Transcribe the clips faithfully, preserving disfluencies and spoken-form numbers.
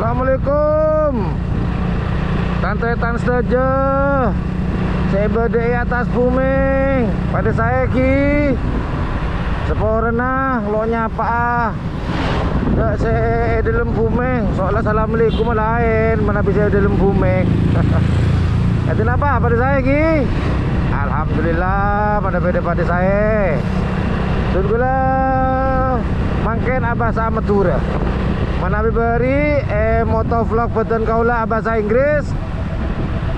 Assalamualaikum. Tan-tarètan sadhâjâ sè bâdâ è attas bhumè, padâ saè ghi? Saporana lo' nyapa'a dâ' sè è dâlem bhumè, soalla assalamualaikum laèn manabi sè è dâlem bhumè. Kadhi napa padâ saè ghi? Alhamdulillah, padâ-padâ padâ saè. Dhun kaulâ mangkèn abhâsa Madhurâ. Manabi bâri' è motovlog bhâdhân kaulâ abhâsa Inggris,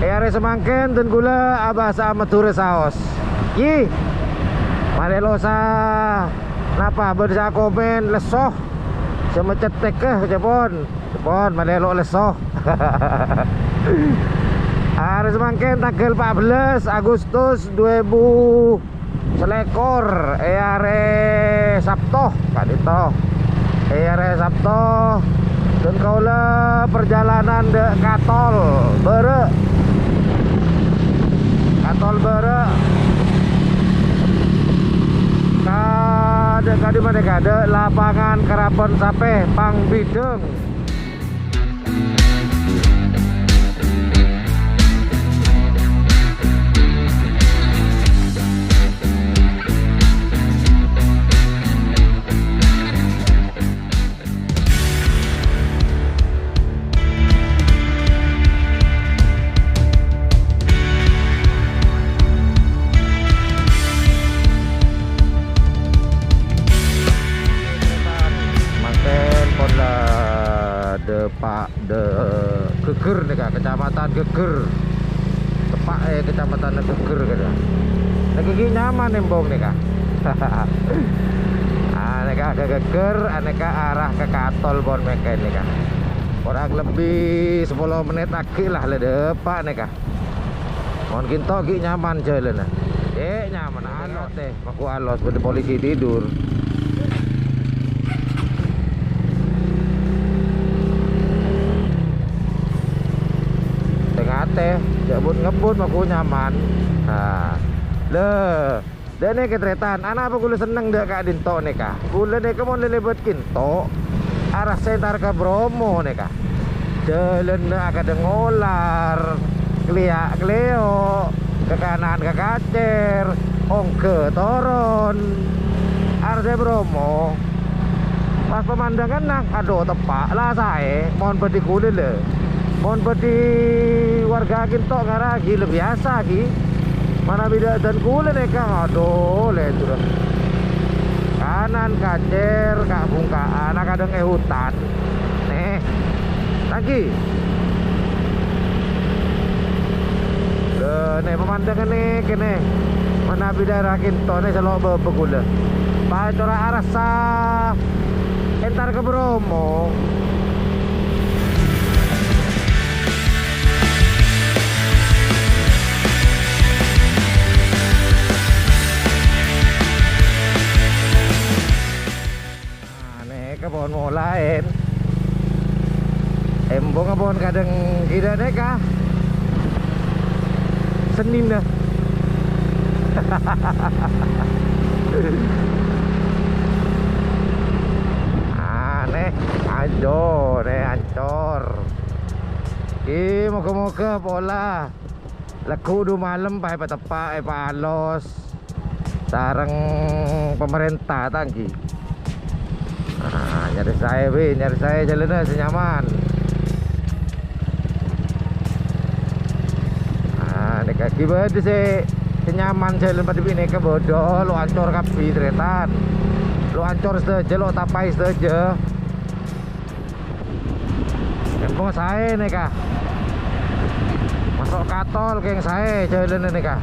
è arè samangkèn dhun kaulâ abhâsa Madhurâ saos. Yè, malè lo' sa-, napa bâdâ sè akomèn lesso, sè macettèk, eh, ca'èpon. Ca'èpon, malè lo' lesso. Arè samangkèn tangghâl pa' bellâs Agustus dhu èbu salèkor, è arè Sabto, ka'dinto. È arè Sabto, dhun kaulâ parjhâlânan dâ' Katol Bârâ'. Katol Bârâ'. Ka dâ', kadhi manèka, dâ' lapangan karapan sapè Pangbidhâng. Mangkèn pon la dâpa' dâ' Geger nèka, Kecamatan Geger. Teppa' è Kecamatan Geger kèya. Nèka ghi' nyaman embong nèka. Ah, nèka ka Geger, ah, nèka arah ka Katol pon mangkèn nèka. Korang lebbi sapolo mennit aghi' la, la dâpa' nèka. Mon ka'dinto ghi' nyaman jhâlânna. Ghi' nyaman, alos, eh, maku alos, bâdâ polisi tidur. Tè-ngatè, jhâ' but-ngebbut, maku nyaman. Nah, lè. Dâ' nèka, tarètan, anapa kaulâ senneng dâ' ka'dinto nèka? Kaulâ nèka mon lèbât ka'dinto, arassa entar ka Bromo nèka. Jhâlânna akadhâng olar, kalèya'-kalèyo', ka kanan ka kacèr, ongghâ toron. Arassa Bromo. Pas pamandhânganna, adhu, teppa' la saè, mon bâdhi kaulâ lè. Mon bâdhi warga ka'dinto ngaraghi lè biyasa ghi. Manabi dâ' dân kaulâ nèka, adhu, lè, dura. Kanan kacèr, ka'-bhungka'an, akadhâng è hutan. Nè, lagi. Lè, nè, pamandhângan nè, kènè. Manabi dârâ ka'dinto nè, sè lo' bâbâ kaulâ. Pas cora' arassa. Entar ka Bromo. Nah, nèka pon molaè. Embong pon kadhâng ghi' dâ' nèka. Sennina. Ah, nè, ajo, nè, ancor. Ih, moga-moga pola lagghu' dhu malem paè pateppa', èpaalos sareng pamarènta, ta' ghi. Ah, nyarè saè, wi, nyarè saè jhâlânna sè nyaman. Ah, nèka ghi bâdâ sè, sè nyaman jhâlân padâ bi' nèka bâdâ, lo' ancor kabbhi, tarètan. Lo' ancor sadhâjâ, lo' tapaè sadhâjâ. Embong saè nèka. Maso' Katol kèng saè jhâlânna nèka.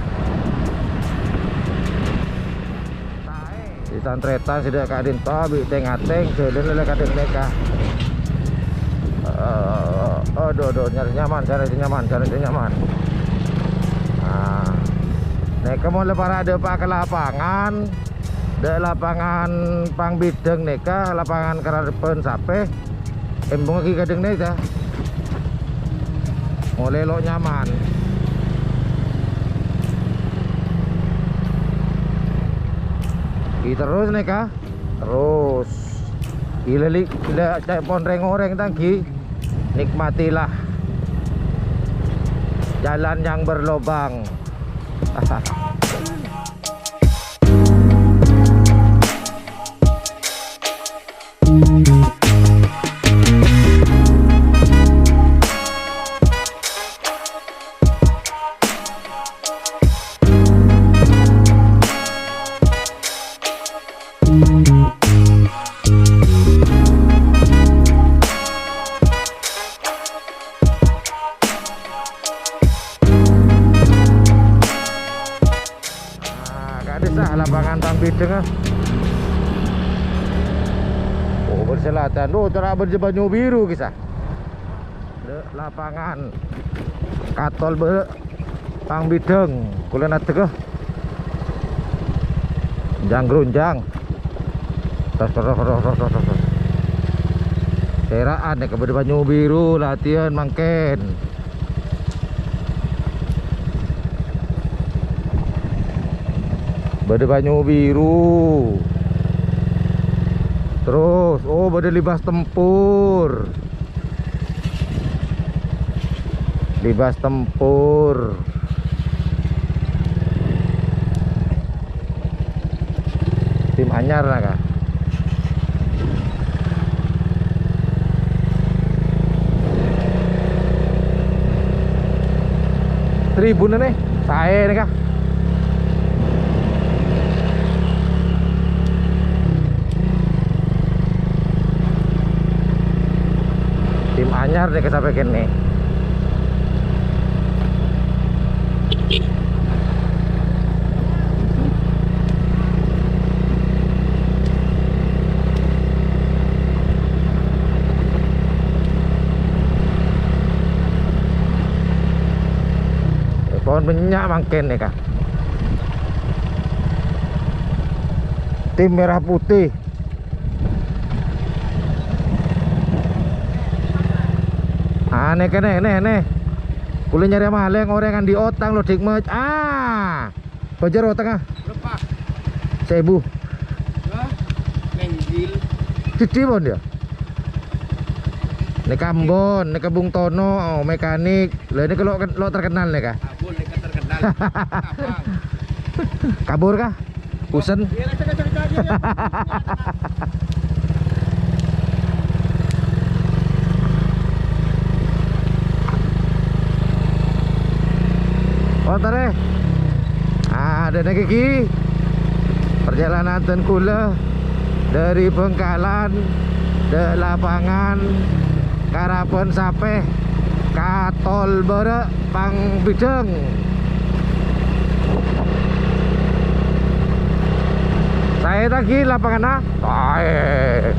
Saè. Di tan-tarètan sè dâ' ka'dinto bi' tèng-ngatèng jhâlânna la kadhâng nèka. Eh, adhu, adhu, nyarè nyaman, nyarè sè nyaman, nyarè sè nyaman. Nah, nèka mon la para' dâpa' ka lapangan. Dâ' lapangan Pangbidhâng nèka, lapangan karapan sapè, embong ghi kadhâng nèka. Molaè lo' nyaman. Ghi terros nèka. Terros. Ghi la li-, la ca'èpon rèng-orèng, ta' ghi. Nikmatilah jalan yang berlobang. Ah, ka'dissa lapangan Pang Bideng, ah. Oh, bâdâ Selatan. Oh, cora' bâdâ Banyu Biru, kissa. Dâ' lapangan Katol bâ-, Pang Bideng. Kulâ ngadek, ah. Jang-gronjang. Tos, tos, tos. Sera'an nèka bâdâ Banyu Biru latihan mangkèn. Bâdâ Banyu Biru. Terros, oh, bâdâ Libas Tempur. Libas Tempur. Tim anyar, nah, Kak. Tribun nè, saè nè, Kak. Tim anyar nè, Kak, sampè' kènè. Pon bânnya' mangkèn nèka. Tim Merah Putih. Ah, nèka, nè, nè, nè. Kulâ nyarè malèng orèng andi' otang lo, Dik Maj. Ah. Bâjâr otangnga. Berapa? Saèbu. Hah? Ngenjil. Dâddhi pon, yâ? Nèka Ambon, nèka Bung Tono, oh, mekanik. Lah, nèka lo', lo' terkenal nèka. Ambon, nèka terkenal. Abang. Kabur kah? Pusen. Iya, cek, cek, cek, cek. Oh, tarè. Ah, dâ' nèka ghi. Perjalanan dân kulâ dâri Bhângkalan, dâ' lapangan Karaban Sapè, Katol Bârâ', Pang Bideng. Saè ta' ghi lapanganna? Saè.